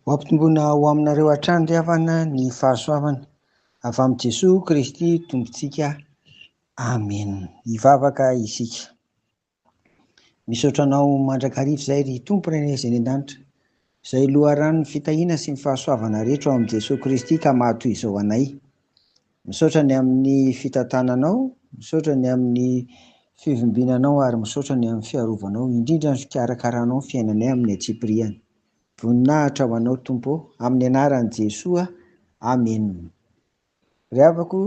Ho ampitomboina ho aminareo hatrany ry havana ny fahasoavana avy amin'i Jesoa Kristy Tompontsika. Amena. Hivavaka isika. Misaotra Anao mandrakariva izay ry Tompo Rainay izay any an-danitra, izay loharanon'ny fitahiana sy ny fahasoavana rehetra ao amin'i Jesoa Kristy ka mahatoy izao anay. Misaotra ny amin'ny fitantananao, misaotra ny amin'ny fivimbinanao ary misaotra ny amin'ny fiarovanao, indrindra ny fikarakaranao ny fiainanay amin'ny antsipiriany. Voninahitra ho Anao Tompo ô, amin'ny anaran'i Jesoa, Amena. Ry havako,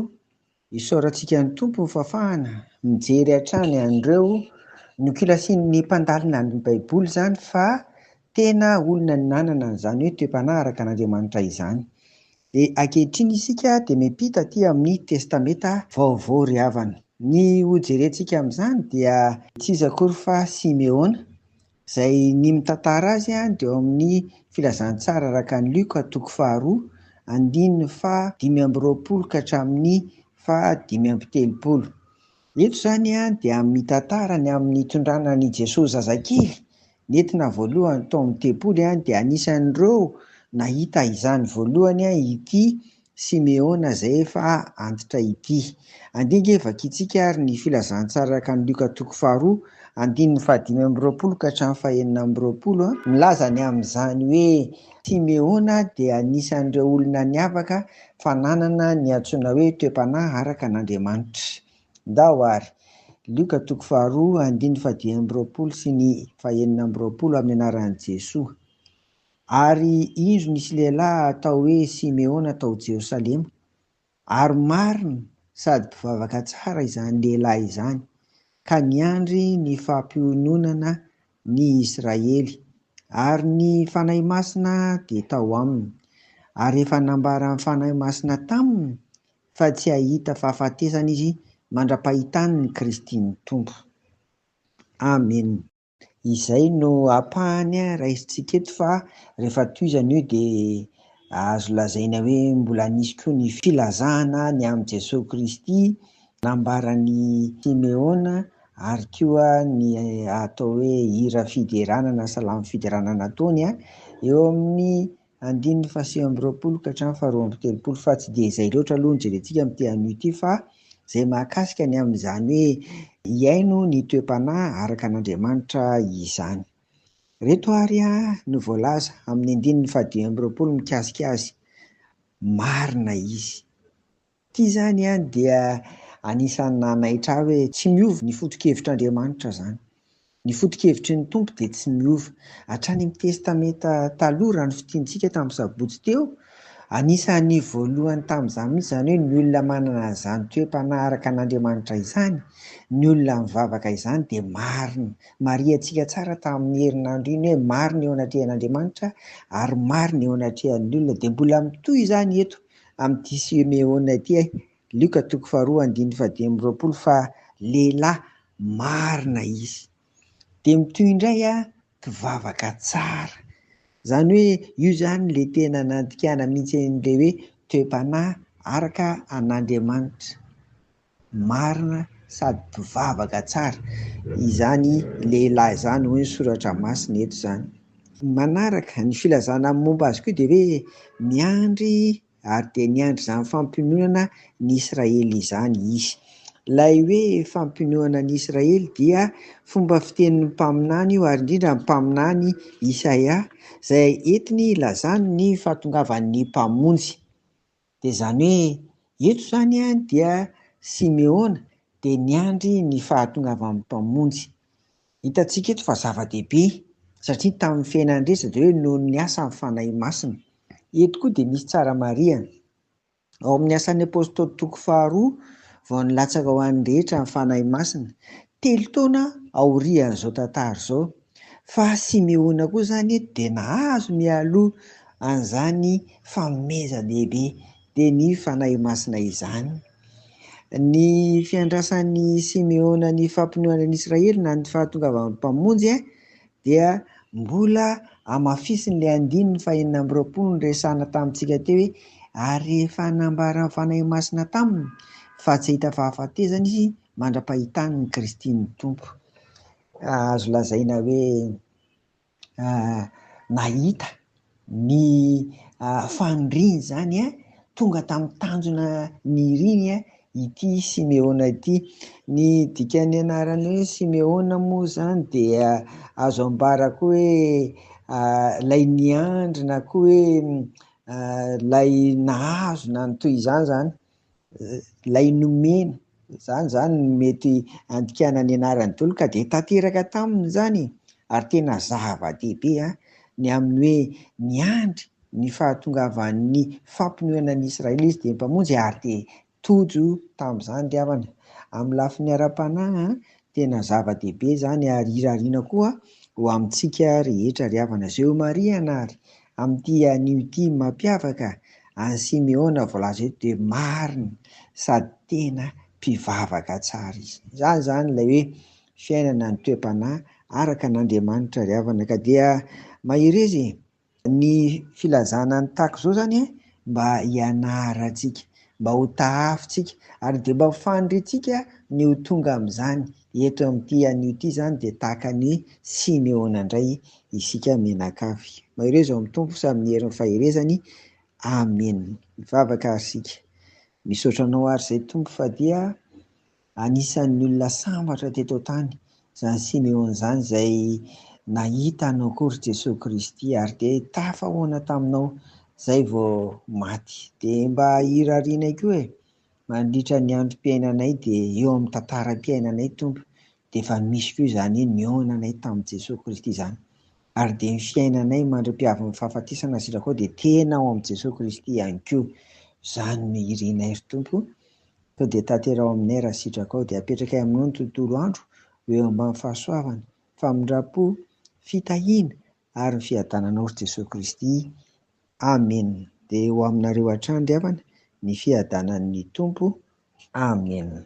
isaorantsika ny Tompo ny fahafahana mijery hatrany an'ireo nokilasian'ny mpandalina ny Baiboly izany fa tena olona nanana an'izany hoe toe-panahy araka an'Andriamanitra izany. Dia ankehitriny isika dia miampita aty amin'ny Testamenta Vaovao ry havana. Ny hojerentsika amin'izany dia tsy iza akory fa Simeona, Izay ny mitantara azy dia ao amin'ny Filazantsara araka an'i Lioka toko faharoa, andininy faha 25 ka hatramin'ny faha 35. Eto izany dia mitantara ny amin'ny nitondrana an'i Jesoa zazakely nentina voalohany tao amin'ny tempoly dia anisan'ireo nahita izany voalohany ity Simeona izay efa antitra ity. Andeha ange vakintsika ary ny filazantsara araka an'i Lioka toko faharoa, andininy fahadimy amby roapolo ka hatramin'ny fahenina amby roapolo, milaza ny amin'izany hoe Simeona dia anisan'ireo olona niavaka fa nanana ny antsoina hoe toe-panahy araka an'Andriamanitra. Ndao ary. Lioka toko faharoa, andininy fahadimy amby roapolo sy ny fahenina amby roapolo amin'ny anaran'i Jesoa. Ary indro nisy lehilahy atao hoe Simeona tao Jerosalema, ary marina sady mpivavaka tsara izany lehilahy izany, ka niandry ny fampiononana ny Israely, ary ny Fanahy Masina dia tao aminy. Ary efa nambaran'ny Fanahy Masina taminy fa tsy hahita fahafatesana izy mandra-pahitany ny Kristin'ny Tompo. Amena. Izay no ampahany raisintsika eto fa rehefa tohizana io dia azo lazaina hoe mbola nisy koa ny filazana ny amin'i Jesoa Kristy nambaran'i Simeona ary koa ny atao hoe hira fiderana na salamo fiderana nataony eo amin'ny andininy faha-29 ka hatramin'ny faha-32 fa tsy dia izay loatra aloha no jerentsika amin'ity anio ity fa izay mahakasika ny amin'izany hoe hihaino ny toe-panahy araka an'Andriamanitra izany. Ireto ary no voalaza amin'ny andininy faha-25 mikasika azy, Marina izy. Ity izany dia anisan'ny nanaitra ahy hoe tsy miova ny foto-kevitr'Andriamanitra izany. Ny foto-kevitry ny Tompo dia tsy miova. Hatrany amin'ny Testamenta Taloha, raha ny fitiantsika tamin'ny sabotsy teo, anisan'ny voalohany tamin'izany mihitsy izany hoe ny olona manana an'izany toe-panahy araka an'Andriamanitra izany, ny olona mivavaka izany dia marina. Marihantsika tsara tamin'ny herinandro iny hoe marina eo anatrehan'Andriamanitra ary marina eo anatrehan'ny olona. Dia mbola mitohy izany eto amin'ity Simeona ity, Lioka toko faharoa andininy fahadimy amby roapolo fa lehilahy marina izy. Dia mitohy indray mpivavaka tsara. Izany hoe io izany ilay tena nandikana mihitsy an'ilay hoe toe-panahy araka an'Andriamanitra. Marina sady mpivavaka tsara izany lehilahy izany hoy ny soratra masina eto izany. Manaraka ny filazana momba azy koa dia hoe miandry ary dia niandry izany fampiononana ny Israely izany izy. Ilay hoe fampiononana ny Israely dia fomba fitenin'ny mpaminany io ary indrindra ny mpaminany Isaia izay entiny hilazany ny fahatongavan'ny Mpamonjy. Dia izany hoe eto izany dia Simeona dia niandry ny fahatongavan'ny Mpamonjy. Hitantsika eto fa zava-dehibe satria tamin'ny fiainany rehetra dia hoe noho ny asan'ny Fanahy Masina. Eto koa dia misy tsara marihana. Ao amin'ny Asan'ny Apostoly toko faharoa vao nilatsaka ho an'ny rehetra ny Fanahy Masina, 3 taona aorian'izao tantara izao. Fa Simeona koa izany eto dia nahazo mialoha an'izany fanomezan-dehibe dia ny Fanahy Masina izany. Ny fiandrasan'i Simeona ny fampinoana an'i Israely na ny fahatongavan'ny Mpamonjy dia mbola hamafisin'ilay andininy fahenina amby roapolo niresahana tamintsika teo hoe ary efa nambaran'ny Fanahy Masina taminy fa tsy hahita fahafatesana izy mandra-pahitany ny Kristin'ny Tompo. Azo lazaina hoe nahita. ny faniriany izany, tonga tamin'ny tanjona niriny ity Simeona ity. Ny dikan'ny anarany hoe Simeona moa izany dia azo ambara koa hoe ilay niandry na koa hoe ilay nahazo na ny toy izany izany, ilay nomena. Izany izany no mety handikana ny anarany daholo ka dia tanteraka taminy izany e! Ary tena zava-dehibe ny amin'ny hoe niandry ny fahatongavan'ny fampinoana an'i Israely izy dia Mpamonjy ary dia tojo tamin'izany ry havana. Amin'ny lafiny ara-panahy, tena zava-dehibe izany ary irariana koa ho amintsika rehetra ry havana. Izay homarihana ary amin'ity anio ity mampiavaka an'i Simeona voalaza eto dia marina sady tena mpivavaka tsara izy. Izany izany ilay hoe fiainana ny toe-panahy araka an'Andriamanitra ry havana ka dia mahereza e! Ny filazana ny tahaka izao izany mba hianarantsika, mba ho tahafintsika ary dia mba ho faniriantsika ny ho tonga amin'izany. Eto amin'ity anio ity izany dia tahaka an'i Simeona indray isika mianakavy. Mahereza ao amin'ny Tompo sy amin'ny herin'ny faherezany. Amena. Mivavaka ary isika. Misaotra Anao ary izay Tompo fa dia Anisan'ny olona sambatra teto an-tany izany Simeona izany izay nahita anao koa ry Jesoa Kristy ary dia tafahoana taminao izay vao maty. Dia mba irarianay koa e, mandritra ny androm-piainanay dia eo amin'ny tantaram-piainanay Tompo dia efa misy koa izany hoe nihaonanay tamin'i Jesoa Kristy izany. Ary dia ny fiainanay mandra-piavin'ny fahafatesana sitrakao dia tena ao amin'i Jesoa Kristy ihany koa. Izany no irinay ry Tompo. Sao dia tanteraho aminay raha sitrakao, dia apetrakay aminao ny tontolo andro ho eo ambany fahasoavana, famindram-po, fitahiana ary ny fiadananao ry Jesoa Kristy. Amena. Dia ho aminareo hatrany ry havana ny fiadanan'ny Tompo. Amena.